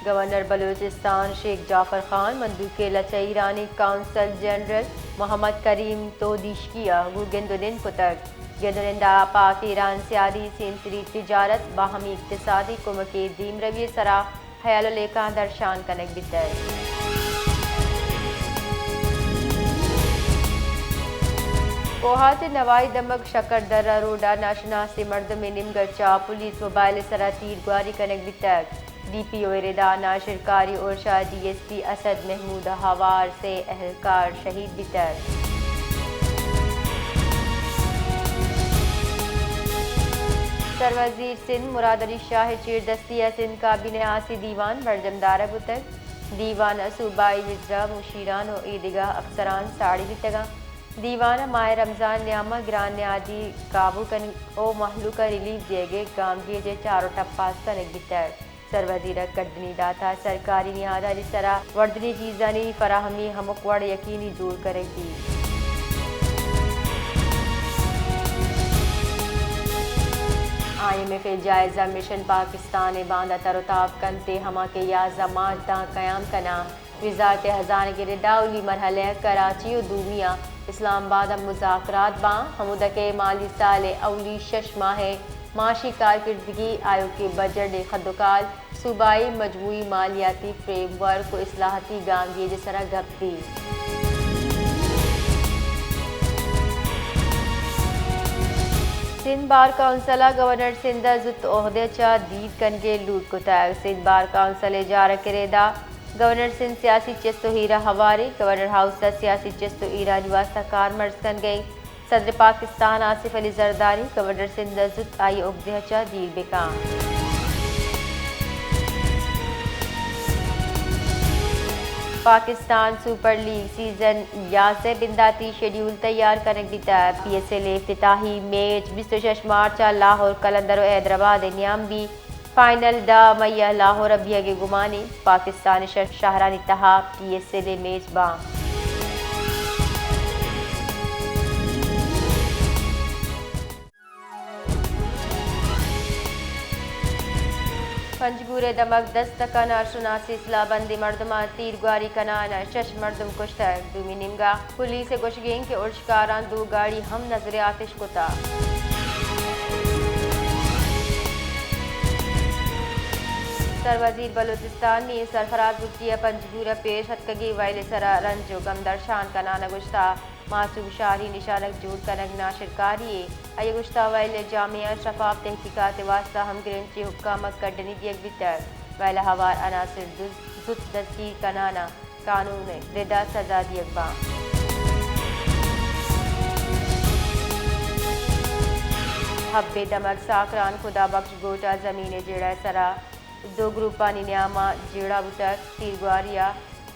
گورنر بلوچستان شیخ جعفر خان مندوکیل ءَ چہ ایرانی قونصل جنرل محمد کریم تودیشکی ءَ گوں گند ءُ نند کتگ۔ گند ءُ نند ءَ پاک ایران سیادی، سیمسری تجارت، باہمی اقتصادی کمک ءِ دیمروی ءِ سرا ہیال ءُ لیکہاں درشان کنگ بیتگ۔ کوہاٹ ءِ نوائی دمگ شکر درہ روڈ ءَ ناشناسیں مردمے نیمگ ءَ چہ پولیس موبائل ءِ سرا تیر گواری کنگ بیتگ۔ ڈی پی او ءِ ردا ناشرکاری اورشا ڈی ایس پی اسد محمود ءَ ہوار سے اہلکار شہید بیتگ۔ سروزیر سندھ مراد علی شاہ ءِ چیردستی ءَ سندھ کابینہ ءِ آسی دیوان برجم دارگ بوتگ۔ دیوان ءَ صوبائی وزرا، مشیران ءُ ایدگہ افسران ساڑی بیتگ انت۔ دیوان ءَ ماہ رمضان نیام ءَ گران نیادی قابو کنگ ءُ مہلوک ءَ ریلیف دیگ ءِ گامگیج ءِ چار ءُ ٹپاس کنگ بیتگ۔ سروزیر ءَ کڈنی دات ءَ سرکاری نہادانی سرا وردنی چیزانی فراہمی ہمک وڑ یقینی جوڑ کنگ بیت۔ آئی ایم ایف ءِ جائزہ مشن پاکستان ءِ باندا تر ءُ تاب کنت ءُ ہما کہ یازدہ مارچ داں قیام کناں۔ وزارت خزانہ ءِ ردا اولی مرحلہ ءَ کراچی ءُ دومی ءَ اسلام آباد ءَ مذاکرات باں، ہمودا کہ مالی سال ءِ اولی شش ماہ ءِ معاشی کارکردگی، آیوکیں بجٹ ءِ کدوکال، صوبائی مجموعی مالیاتی فریم ورک ءُ اصلاحاتی گامگیج ءِ سرا گپ بیت۔ سندھ بار کونسل ءَ گورنر سندھ ءَ زوت عہدہ ءَ چہ دیر کنگ ءِ لوٹ کتگ۔ سندھ بار کونسل ءِ جارک ءِ ردا گورنر سندھ سیاسی چست ءُ ایر ءَ ہوار ایں۔ گورنر ہاؤس ءَ سیاسی چست ءُ ایرانی واستہ کارمرز کنگ ءَ ایں۔ صدر پاکستان آصف علی زرداری گورنر سندھ ءَ زوت آئی ءِ عہدہ ءَ چہ دیر بہ کن۔ پاکستان سپر لیگ سیزن یازدہ ءِ بنداتی شیڈیول تیار کنگ بیتگ۔ پی ایس ایل ءِ افتتاحی میچ بیست ءُ شش مارچ ءَ لاہور، قلندر ءُ حیدرآباد ءِ نیام بیت۔ فائنل دہ مئی ءَ لاہور ءَ بیئگ ءِ گمان ایں۔ پاکستان ءِ شش شہرانی تہا پی ایس ایل ءِ میچ باں۔ پنجگور ءِ دمگ دست تکا ناشناسیں سلاہ بندیں مردماں تیر گواری کنان ءَ شش مردم کشتگ۔ دومی نیمگا پولیس ءِ گوشگ ایں کہ ارشکاراں دو گاڑی ہم نظر آتش کتا۔ سروزیر بلوچستان میر سرفراز بگٹی ءَ پنجگور ءَ پیش اتکگیں ویل ءِ سرا رنج ءُ گم درشان کنان ءَ گوشتا، معصوم شہری نشانگ جوڑ کنگ ناشرکاری یے۔ آئی ءَ گوشتا، ویل ءِ جامعہ ءَ شفاف تحقیقات ءِ واستہ ہمگرنچیں حکام ءَ کڈنی دیگ بیتگ۔ ویل ءِ ہوار عناصر دز-، زوت دزگیر کنان ءَ قانون ءِ ردا سزا دیگ باں۔ حب ءِ دمگ ساکران خدا بخش گوٹھ ءَ زمین ءِ جیڑہ ءِ سرا دو گروپانی نیاما جیڑہ بوتگ۔ تیرگواری ءَ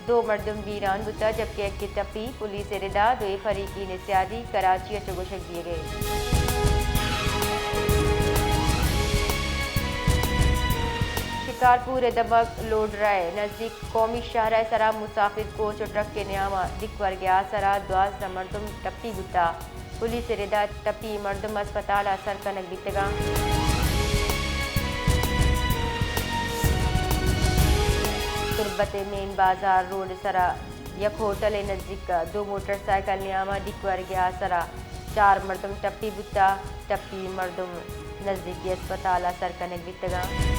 دو مردم بیران بوتگ، جبکہ یکے ٹپی۔ پولیس ءِ ردا دوئیں فریقین ءِ سیادی کراچی ءَ چہ گوشگ بیگ ءَ۔ شکارپور ءِ دمگ لوڈرہ ءِ نزیک قومی شاہراہ ءِ سرا مسافر کوچ ءُ ٹرک ءِ نیام ءَ دکورگے ءِ آسرا دوازدہ مردم ٹپی بوتگ۔ پولیس ءِ ردا ٹپی مردم اسپتال ءَ سر کنگ بیتگ انت۔ تربت ءِ مین بازار روڈ ءِ سرا یک ہوٹل ءِ نزیک ءَ دو موٹر سائیکل نیام ءَ ڈیک ورگ ءِ آسرا چار مردم ٹپی بوتگ۔ ٹپی مردم نزیکی اسپتال ءَ سر کنگ بیتگ انت۔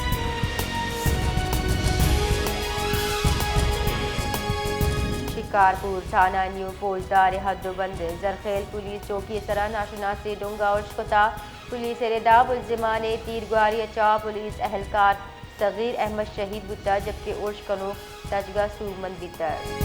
شکارپور تھانہ نیو فوجدار ءِ حد ءُ بند ءَ زرخیل پولیس چوکی ءِ سرا ناشناسیں ڈونگ ءَ ارش کتگ۔ پولیس ءِ ردا ملزمان ءِ تیرگواری ءَ چہ پولیس اہلکار صغیر احمد شہید بوتگ، جبکہ ارش کنوک تچگ ءَ سوبمند بیتگ۔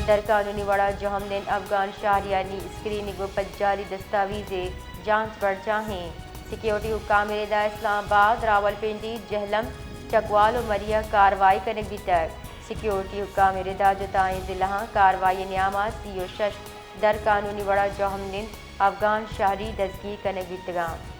در قانونی وڑا جہمنند افغان شہریانی اسکریننگ ءُ پجاری دستاویز ءِ جانچ برجاہ ایں۔ سیکیورٹی حکام ءِ ردا اسلام آباد، راولپنڈی، جہلم، چکوال ءُ مری ءَ کاروائی کنگ بیتگ۔ سیکیورٹی حکام ءِ ردا جتائیں ضلعاں کاروائی ءِ نیام ءَ سی ءُ شش در قانونی وڑا جہمنند افغان شہری دزگیر کنگ بیتگ انت۔